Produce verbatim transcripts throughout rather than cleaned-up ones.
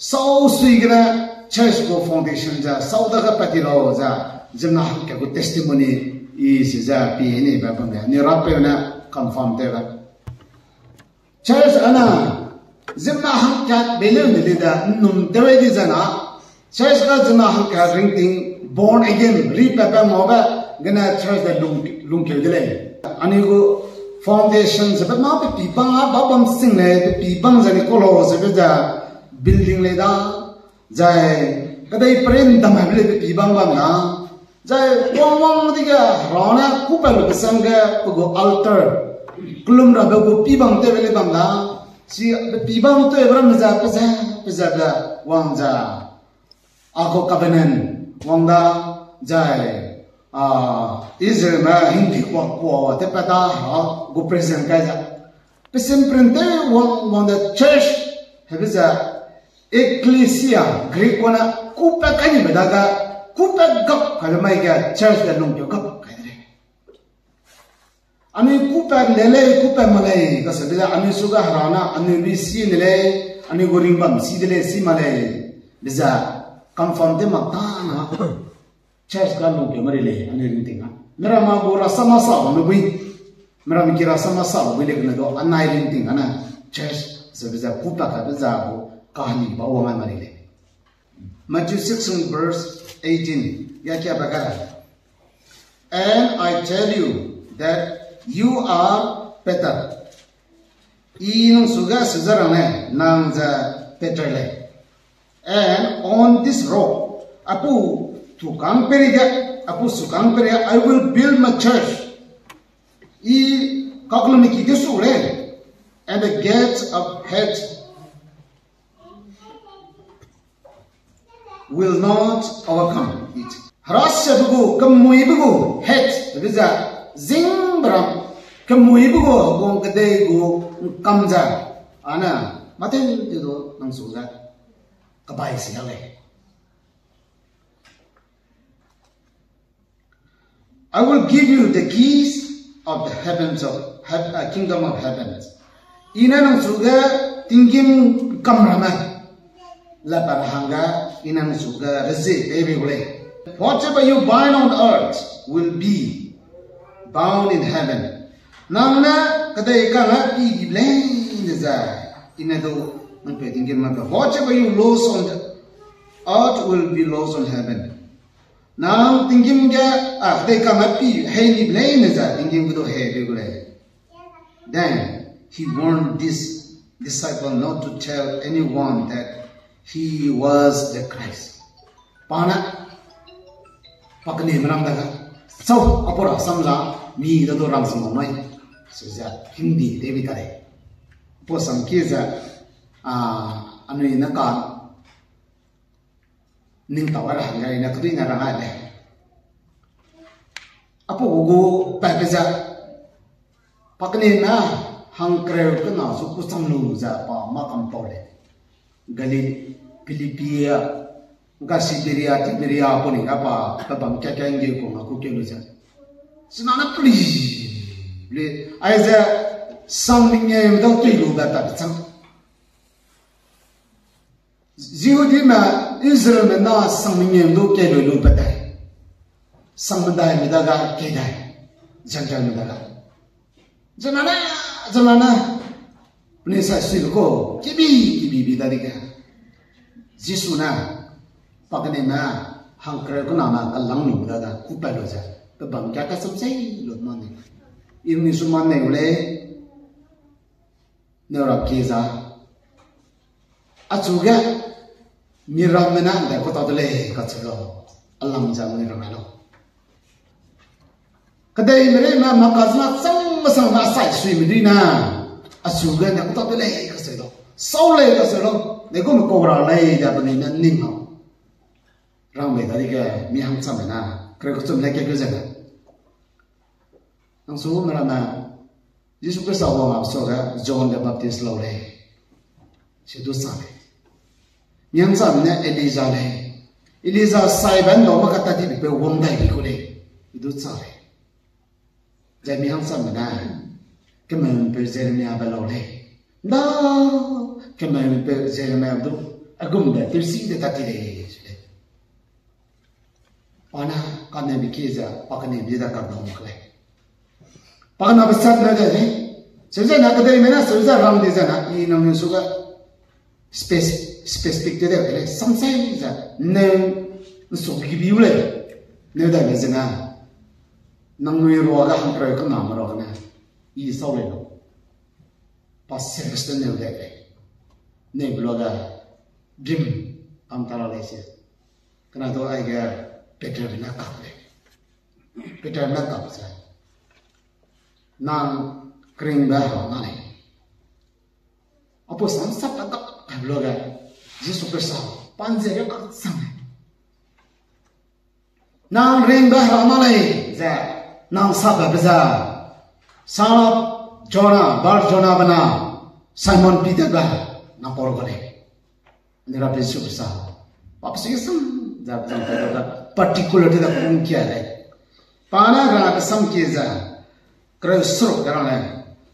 Sau sui gene church gu foundation ze, sau dage pat ti lau ze, ziemmena hangkat gu testimony i si ze pi ni be bam le, ni rapeu ne confirm tew be. Church ana, ziemmena hangkat be leu ne le da, nnum tew di zena, church ga ziemmena hangkat ringting, born again, ri pe pe ngau be, gene church de lung, lungkeu de lei. Anui gu foundation ze be ma pe pi bang a, ba bam sing lei, pe pi bang ze ni kolo ze be ze, building lei da, zai, kedei peren dam hai be lei pe pi bang bam da, zai wang wang di ge, Hera ne kupat lu kesang ge, pe gu altar, kelum rabe gu pi bang tew be lei bam da, si pe pi bang tew be ramme ze, pe ze, pe ze be, wang ze. A gu covenant, wang da, zai, a, Israelme hingdi kuak kua te pat da, a, gu present kai ze. Pe simpren tew wang, wang de church, hebe ze, ecclesia, Greek gu ne, kupat kai ni be dage, kupat gap kaibe mai ge, church de lungkeu gap kai de lei. Anui kupat le lei, kupat mak lei, kaseube ze anui su ga Hera ne, anui lui si ne lei, anui gu ringbam si de lei, si mak lei, be ze, confirm tew mak ta na, church ga lungkeu mari lei, anui ringting a. Miramme gu rasam masa bam lu bui, miramme ki rasam masa bam bui lei gene du, anai ringting a ne, church, ze be ze, kupat kaibe ze gu, kahani ba wang ai mari lei. Matthew sixteen verse eighteen, ya kia ba ga. And I tell you that you are Peter. I nang su ge se ze rang lei, nang ze Peter lei. And on this rock, apu tukang peri ge, apu sukang peri ge, I will build my church. I kaklume ki ge su lei, and the gates of hell will not overcome it. Hera siabe gu, kemuibe gu, hate, be ze, zingbe ram, kemuibe gu, gung kedei gu, ngkam ze, ane, mâtei te du nang su ze, kebai si da lei. I will give you the keys of the heavens of heav-, uh, kingdom of heavens. I ne nang su ge tinggîm kam ramme la pa ra hangge, i ne nang su ge rezie tewbe gu lei. Whatever you bind on earth will be bound in heaven. Nang ne kedei kangge pi dibe leine ze, i ne du nang pe tinggîm ma pe. Whatever you loose on the earth will be loosed on heaven. Nang tinggîm ge, a, kedei kangge pi hei nibe leine ze, tinggîm ge du heibe gu lei. Then he warned this disciple not to tell anyone that he was the Christ. Pa ne, pa keneme ram dage, sau, apau rasam za, mi da du rang sing mai, se ze, hingdi tewbe ta lei. Apau sam ki ze, a, anui ne ka, ning tau ra hangge i ne keduine rang ai lei. Apau gu pat ze, pa keneme hangkereu kena zu kuchang lu ze pa mâ kam tau lei. Galil-, Philippia, ga Siberia, Tiberia, pau ni ga pa, pa bam kia kia nggeu ku nga ku keu lu ze. Sena ne peli, peli, aize sang mengeu dau tei lu be pat chang. Jihudime, Israelme na sang mengeu du keleu lu pat tai. Sang medaime dage kei dai. Gentileme dage. Zena ne, zena ne. Penui sai suibe ku, kibi, kibi bi dadege. Jisu ne, pa keneme, hangkereu kename, kalang lu dage, kupat lu ze, pe bam kia kasam sei lu ma ne. English ma ne u lei, neu ra kie za. Achu ge, miramme ne, dai ku tau de lei, kacheu lau. Alam ze mi rang ai lau. Kedeime reime, maka zena chang mesangme asai suime dui ne, achu ge ne ku tau de lei, kacheu lau. Sau lei, kacheu lau. Ne gu me kau ra lei, da penui ne ning lau. Rang bei dadege, mi hangchame ne, kereu kechum ne kekeu ze ne. Nang su meramme, Jisu Khrista wang a suage John the Baptist lau lei. Se du sa lei. Mihangsame ne Elija lei. Elija saibe ndau ma kata dibe pe wang dai di ku lei. I du sa lei. Zai mihangsame ne, kemeu'mpeu Jeremiabe lau lei. Nda, kemeu'mpeu Jeremiabe du. Agum de, tewsi de tat ti lei, su lei. Pa ne, kane bi ki ze, pa kane bi da kak dau mak lei. Pa kena be sat ne de, eh? Seu ze na kedei me na, seu ze ram di ze na, i nang neu su ga, space, specific te de, eh, samsai ze, neu, nsu bi bi u lei. Neu da be ze na. Nang nui rua ga hang kreu kena me rua ga na. I sau lei lo. Pa serious de neu de lei. Neu be lua ga dream am ta la lei se. Kena du aige Peter be na kap lei. Peter na kap ze. Nang kring be ha na lei. Apostle sam sap ta kap lua ga. Jisu Khrista pan ze ga kak sang lei. Nang ringbe Hera ma lei, ze, nang sapbe be ze, son of Jonah, Bar Jonah bena, Simon Peter be, nang pau ga lei. Ani Rabe Jisu Khrista, pa pe sui sam, ze, ze, ze, ze, particular de da kung kia lei. Pa ne Hera kesam kie ze, kereu seruk ga rang lei.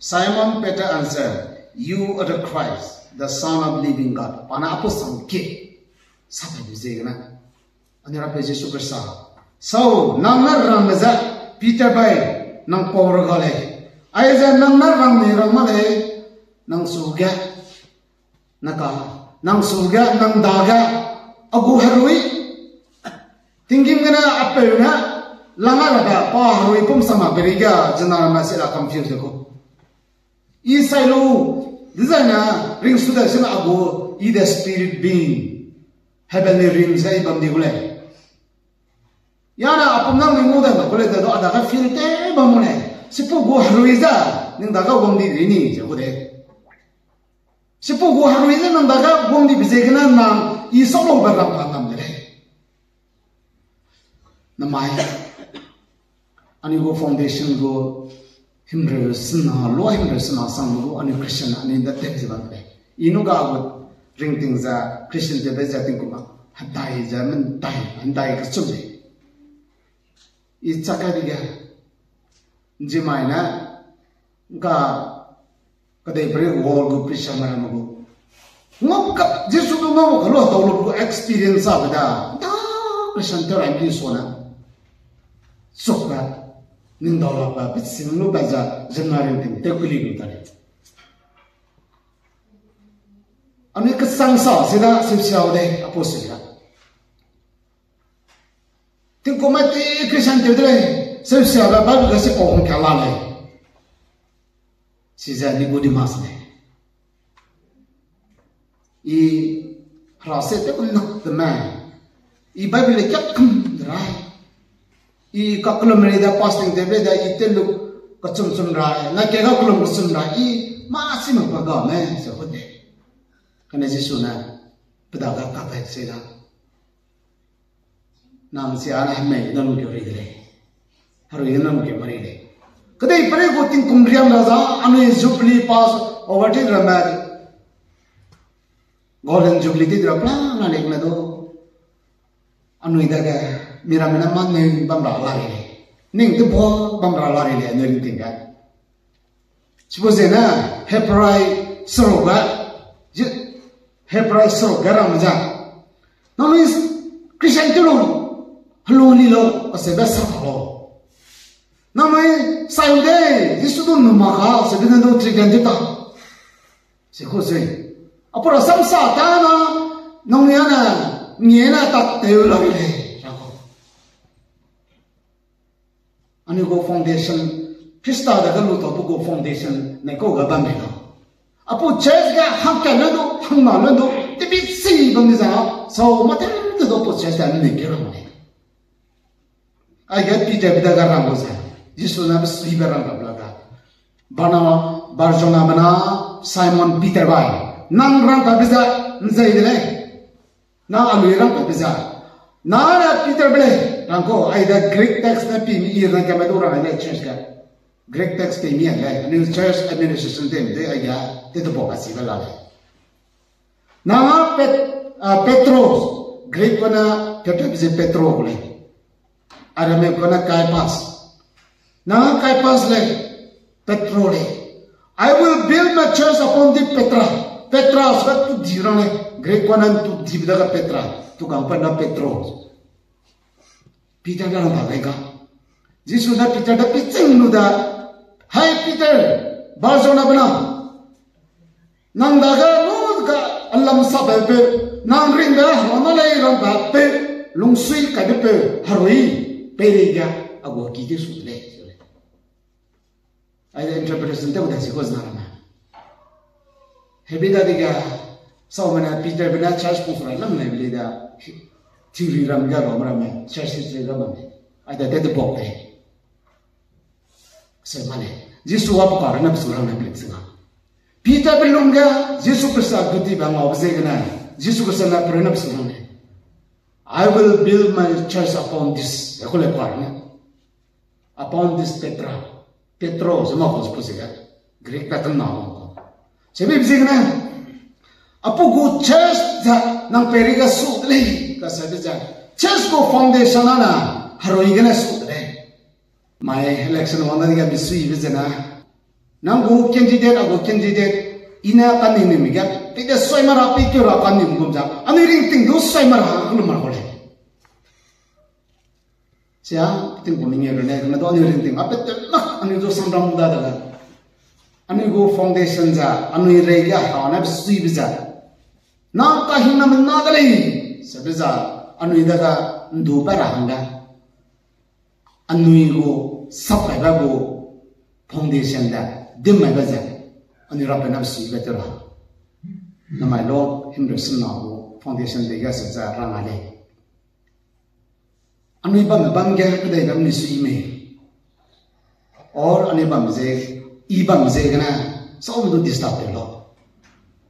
Simon Peter answered, "You are the Christ, the Son of living God." Pa ne apostle sam kie, sapbe be ziegene. Ani Rabe Jisu Khrista. So, nang ne rangme ze, Peter bai, nang pau ra ga lei. Aize nang ne rang ni rang ma lei, nang su ge, na ka, nang su ge, nang dage, a gu herui. Tinggîm gene a peu ne, lang a rabe, pa herui pum sama peri ge, zena ma se la confuse de ku. I sai lu, dezaine ringsu de sena a gu, i de spirit being, heavenly realms ge i bam di gu lei. Yane a pum nang ning mu de ma ku lei de du a dage feel te bam mu lei. Sipau gu herui ze, ning dage wang di ri ni ze ku de. Sipau gu herui ze nang dage wang di be ziegene nang i sau lu be rang pa ngam de lei. Namai, anui gu foundation gu himreu sena, lua himreu sena sang gu anui Christian anui da tem ze bam lei. I nu ga gu ringting ze Christian tewbe ze tingkum a, hedai ze mentai, hedai kechum lei. I chak kai di ge, nzimai ne, ka, kedei peri world gu Christian mara ma gu. Ngau ka, Jisu du ngau ka lu dau lu gu experience a be da. Da Christian tew rai di so na. Suk da. Ning dau la ba, bit sing lu ba za, zena ringting tew kuli lu ta lei. Anui kesang sa, sida, sisiau de, apostle da. Tingkum a ti Christian tew de lei, seusia ga Bible ga sipau hangka la lei. Size Nicodemus lei. I Hera se tew kum nak de me. I Bible le kiak kum de rai. I ka kilometer da fasting tew be da i tew lu kachum chum rai. Na ke ka kilom kachum rai. I ma si mak pa ga me, se ho de. Kane Jisu ne, pe da ga ka pai se da. Nang sia ne hemei nang ke ri de lei. Herui nang ke mari lei. Kedei pere gu tingkum riam ra za, anui Jubilee pass over ti ramme. Golden Jubilee ti ra plan na lei me du. Anui dage, miramme ne ma neu bam ra la ri lei. Ning te bo bam ra la ri lei, anui ringting ga. Sipau zene, Hebrai seruk ga, Hebrai seruk ga ramme za. Nangnui Christian tew lu, helu ni lu, asebe sa ta lu. Nangnui sai u de, Jisu du numa ka, asebe ne du treatment tew ta. Se ku se. Apura samsa ta na, nangnui ane, ngie na ta tew la ri lei, ra ku. Anui gu foundation, Khrista dage lu tau pe gu foundation ne kau ga bam mei lau. Apau church ga hangkat lun du, hangna lun du, tebit si bam mi za, sau matem te du apau church ga anui ne ke rang lei. Aige Peter be dage rang lu ze, Jisu ne pe suibe rang rap la ga. Barna, Barjona bena, Simon Peter bai. Nang rang kabe ze, nzei de lei. Na anui rang kabe ze. Na ne Peter be lei, rang kau, aide Greek text ne pi mi i rang kame du rang lei church ga. Greek text pi mi lei, anui church administration team de aige, te de bo ka si be la lei. Na Pet-, ah, Petros, Greek gu ne Peter be ze Petro gu lei. Aramaic gu ne Caiaphas. Na Caiaphas lei, Petro lei. I will build my church upon the Petra. Petra, sua tu di rang le, Greek konan tu di da ga Petra, tu kang pa na Petro. Peter da rang ba gai ga. Jisu da Peter da piching lu da, Hai Peter, ba zo na bena. Nang dage lu ga alam sa ba pe, nang ring da hana lei rang ba pe, lungsui kai de pe, harui, pe lei ga, a gu ki de su de lei. Ai interpretation te gu da si ko zna rang. Hebi da di ga, sau mena Peter bena church pung sura lam lei bi da, theory ram ga ram ram, church history ram ram. Ai da te de bok de. Se ma le, Jisu wa paka rena pesu rang ne plek se nga. Peter be lung ga, Jisu Krista duty ba ngau be ze gene, Jisu Krista na pe rena pesu rang ne. I will build my church upon this. E ko le pa ne. Upon this Petra. Petro, ze ma ko se ga. Greek pa tam na ko. Se bi ze gene. Apu gu church za nang peri ga su de lei, ka se de za. Church gu foundation na, harui gene su de lei. Mai election wang da di ga misui be zena. Nang gu candidate, a gu candidate, i ne kaning ni mi ga, pe de soi mara pe keu ra kaning gum za. Anui ringting du soi mara ha, kulu mara ko lei. Sia, tingkum nge rune, na du anui ringting, a pe te mak, anui du samram da da la. Anui gu foundation za, anui rei ga ha, na be sui be za. Na kahing na me na da lei, se be za, anui da ga, ndu pa ra hang da. Anui gu sap kai ba gu foundation da, dim mai ba ze, anui ra pe na be sui be te ra. Namai lo, himre sena gu foundation de ga se za rang a lei. Anui bam bam ge kedei bam ni sui mei. Or anui bam ze, i bam ze gene, sau du disturb te lo.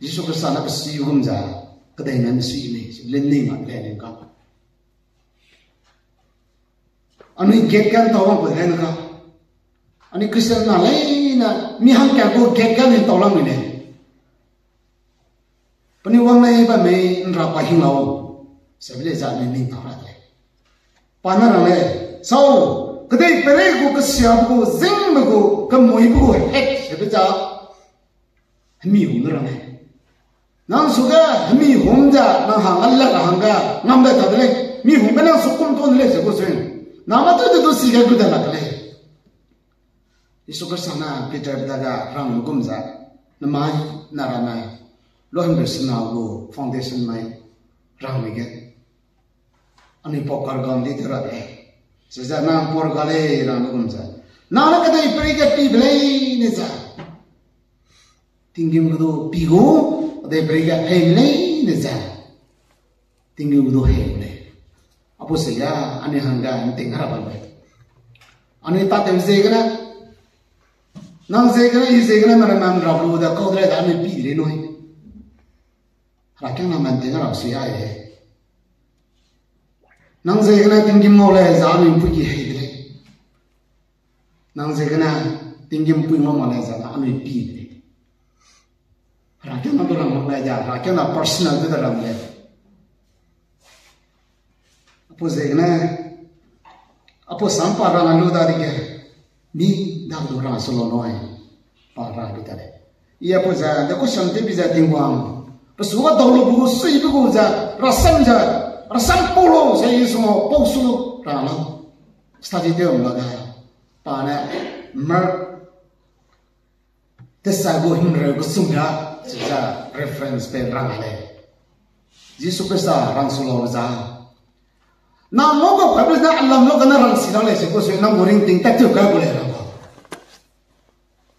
Jisu Krista na pe sui gum za, kedei na ni sui mei, learning ma le ning ka. Anui gate gan tau bam pe le na ka. Anui Christian na lei na, mi hangka gu gate gan ni tau lam mi le. Penui wang lei bam mei nra pa hing lau. Se be le za anui ning tau ra de. Pa na rang lei, sau, kedei perei gu kesiabe gu, zingbe gu, kemuibe gu, hek, se be za, hemi hum de rang lei. Nang su ge, hemi hum ze, nang hang a la ra hang ge, ngam de ta de lei, mi hum be nang su kum ton de lei, se gu sui. Nang ma tu de du si ge gu de la de lei. Jisu Krista na Peter be da ga rang gum ze, namai, na ra nai, lo hangbe sena gu foundation mai rang mi ge. Anui pau kar gam di te ra de. Se ze nang pau ga lei rang gum ze. Nang na kedei perei ge pi be lei ne ze. Tinggîm ge du pi gu, kedei perei ge hei me lei ne ze. Tinggîm ge du hei me lei. Apu se ga, anui hangge, nting ra bam lei. Anui tatew ziegene, nang ziegene, i ziegene, meraman ra lu da kau de lei da anui pi de lei nui. Herakiangna man ting ra sui ai. Nang ziegene tinggîm ngau lei za anui mpui ki hei de lei. Nang ziegene tinggîm pui ngau mak lei za na anui pi de lei. Herakiangna du rang mak lei za, herakiangna personal du da rang lei. Apu ziegene, apu sam pa rang a lu da di ge, mi da du rang su lau nui, pa ra bi ta lei. I apu ze, de ku sam te bi ze Tingwang, pe su ga dau lu bu, sui bu gu ze, rasam ze, rasam pau lu, se i su mau pau su lu, rang lau. Study tew mak ge, pa ne, mer, te sa gu himreu kesum ya, se za reference pe rang lei. Jisu Krista rang su lau za. Nang ngau ga pa be na alam lu gene rang si rang lei se gu sui nang gu ringting tat tu kai gu lei rang lau.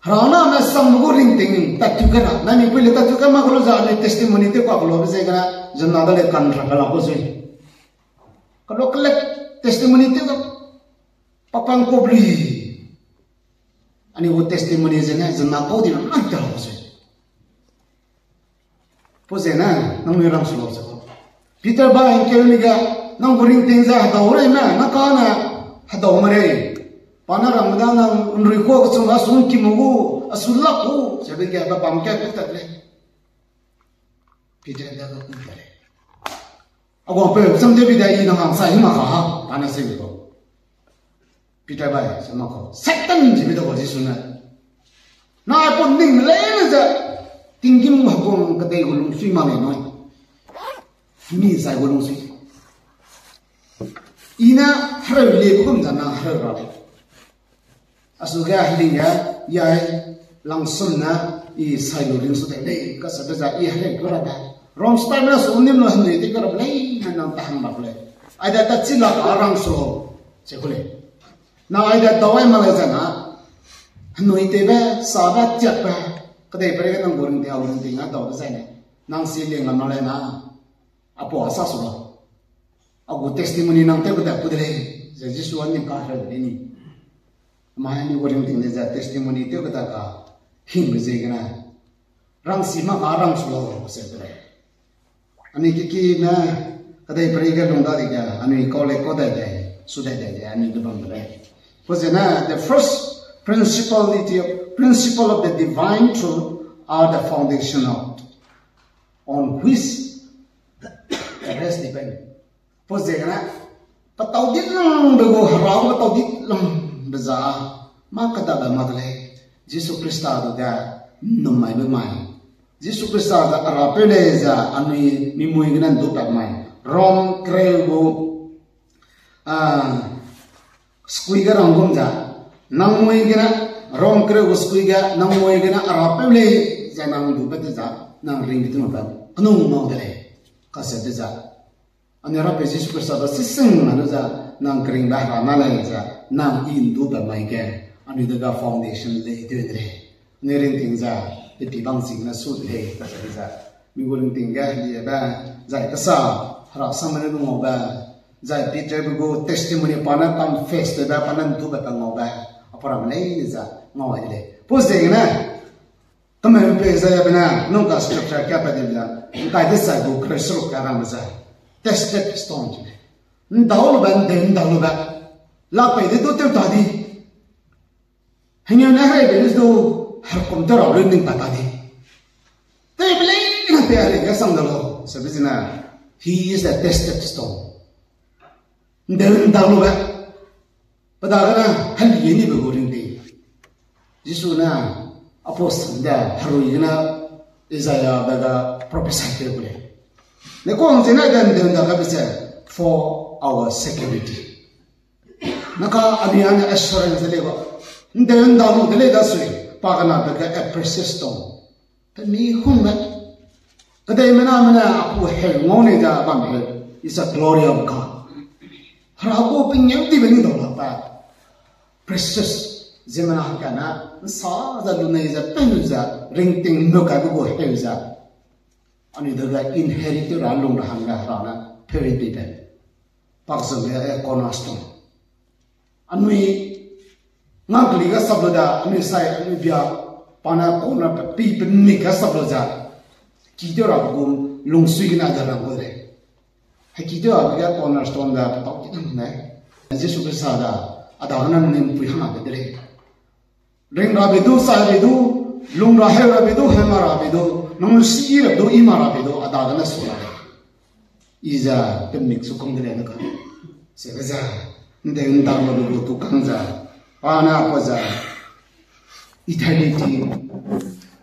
Hera na me sam gu ringting tat tu kai ra. Na mi pui le tat tu kai ma gu lu za anui testimony tew ka gu lu be ziegene, zena da lei kan ra ka la gu sui. Ka lu ka le testimony tew ka, pa pang kobli. Anui gu testimony zene, zena kau di na nang ta lau sui. Pau zene, nangnui rang su lau ze. Peter ba hingkeu ni ga, nang gu ringting ze hedau rei me, na ka ne hedau me rei. Pa na rang da nang nrui kua kechum a sungki mu gu, a su lak gu, ze be ge ba bam ka ku tat lei. Peter da ka ku tat lei. A guang peu, cham de bi da i nang hang sa hi ma ka ha, pa na se bi ko. Peter bai, se ma ko. Satan ji bi da ko Jisu ne. Na ai pau ning lei ne ze. Tinggîm heguang kedei gu lungsui mak lei nui. Mi zai gu lungsui. I ne hereu lei gu gum ze nang hereu ra lei. A su ge heling ge, yai langsum ne, i sai lu ring su de lei, kasabe ze i hereu ku rabe. Rom style ne su nim lu henui ti ku rabe lei, ne nang tahang bak lei. Aide ta chi la ka rang su, se ku lei. Na aide dau ai mak lei ze na, henui tewbe, sabe, tiakbe, kedei pere ge nang gu ring ti, a gu ring ti nga daube zai ne. Nang si ling la mak lei na, a pau a sa su la. A gu testimony nang tew keda ku de lei, ze Jisu a ning kahereu de lei ni. Mai ni gu ring ting lei ze testimony tew keda ka hingbe ziegene. Rang si mak ka rang su lau se de lei. Anui kiki ne kedei pere ge lung dadege, anui kau lei kau dai dai, su dai dai de, anui de bam de lei. Pau zene, the first principle, principle of the divine truth are the foundation of, on which the rest depend. Pau ziegene, petau di langbe gu, Hera gu petau di langbe za, mâ kedabe mak de lei, Jisu Khrista du ge, nnum maibe mai. Jisu Khrista ze Herapeu lei ze, anui mimui gene ndu pat mai. Rom kereu gu, a, skui ge rang gum ze, nang mui gene, Rom kereu gu skui ge, nang mui gene Herapeu lei ze nang ndu pat de ze, nang ring ge tu mak pat, kenung mau de lei, kasabe ze. Anui Rapeu Jisu Khrista da sising ma lu ze, nang keringbe Hera na lei ze, nang i ndu pat mai ge, anui dega foundation lei tew de lei. Anui ringting ze, pe pi bang sing ne su de lei, kasabe ze. Mi gu ringting ge, heliebe, zai kesa, Hera sangme ne lu ngaube, zai Peterbe gu testimony pa ne confess tewbe, pa ne ndu pat pe ngaube, a pau ramme leine ze, ngau ai de lei. Pau ziegene, kemeupe zaibe ne, nung ka scripture ka pa di ze, nkai de sai gu kre seruk ka ramme ze, tested stone de lei. Ndau lube, nde ndau lube. Lak pei de du tew ta di. Hengeu ne herei bei du, herkum tew ra lu ning pa ta di. Tewbe leine pe herei ge sang de lau, sabe zene, he is a tested stone. Nde ndau lube. Pe dagene, heli nibe gu ringting. Jisu ne, apostle de, herui gene, Isaiah dage prophesy tew ku lei. Ne kang zene de nde ndau gabe ze, for our security. Naka anui ane assurance de lei ba. Nde ndau lu de lei dasui, pa kena dage a precious stone. Pe mi hungme. Kedeimena mene apu heu ngau nei ze bam heu, is a glory of God. Hera gu pengeu dibe ni dau la pa. Precious. Ziemmena hangkatne, nsa ze lu nei ze, pei lu ze, ringting lu kaibe gu heu ze. Anui dage inherit tew ra lung ra hangge Hera ne peu dibe. Pak zeu ge, a cornerstone. Anui ngam keli ge sap lu da, anui sai, anui bia, pa ne corner pe pi pe mik ge sap lu ze. Ki tew ra gu lungsui gene ze rang gu de lei. Heki tew rabe ge cornerstone da petau ki nang ne. Jisu Khrista da, a dagene nnum pui hang a be de lei. Ring rabe du, sai be du, lung ra heu rabe du, heu ma rabe du, nang lu si rabe du, i ma rabe du, a dagene su ra lei. I ze, pe mik su kang de lei ne ka. Sebe ze, nde ndau lu gu tukang ze, pa ne pa ze, eternity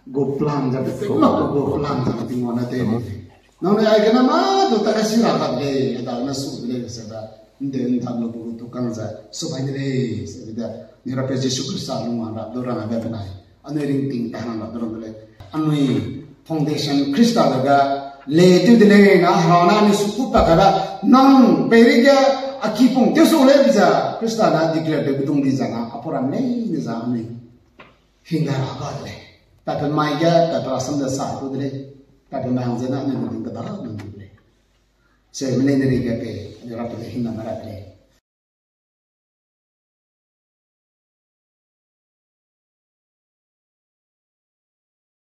gu plan ze, pe mak gu plan ze, Tingwang ne tew lei. Nang ne aigene mâ du ta kesi ra kat lei, a dagene su de lei, sebe, nde ndau lu gu tukang ze, su bai de lei, sebe de, ni Rapeu Jisu Khrista lung ra du rang a be benai. Anui ringting ta hang ra du rang de lei. Anui foundation Khrista dage lei tew de lei na Hera ne anui su ku pa ka da nang peirei ge a ki pung tew su lei bi ze Khrista ne declare tew bedung di ze na a pau ram leine ze anui hing da ra ga de lei. Tatpe mai ge, tatpe rasam ze sa ku de lei. Tatpe mai hang ze ne anui ning keda nang de lei. Sebe leine ri ge pe, anui Rapeu le hing na ma ra de lei.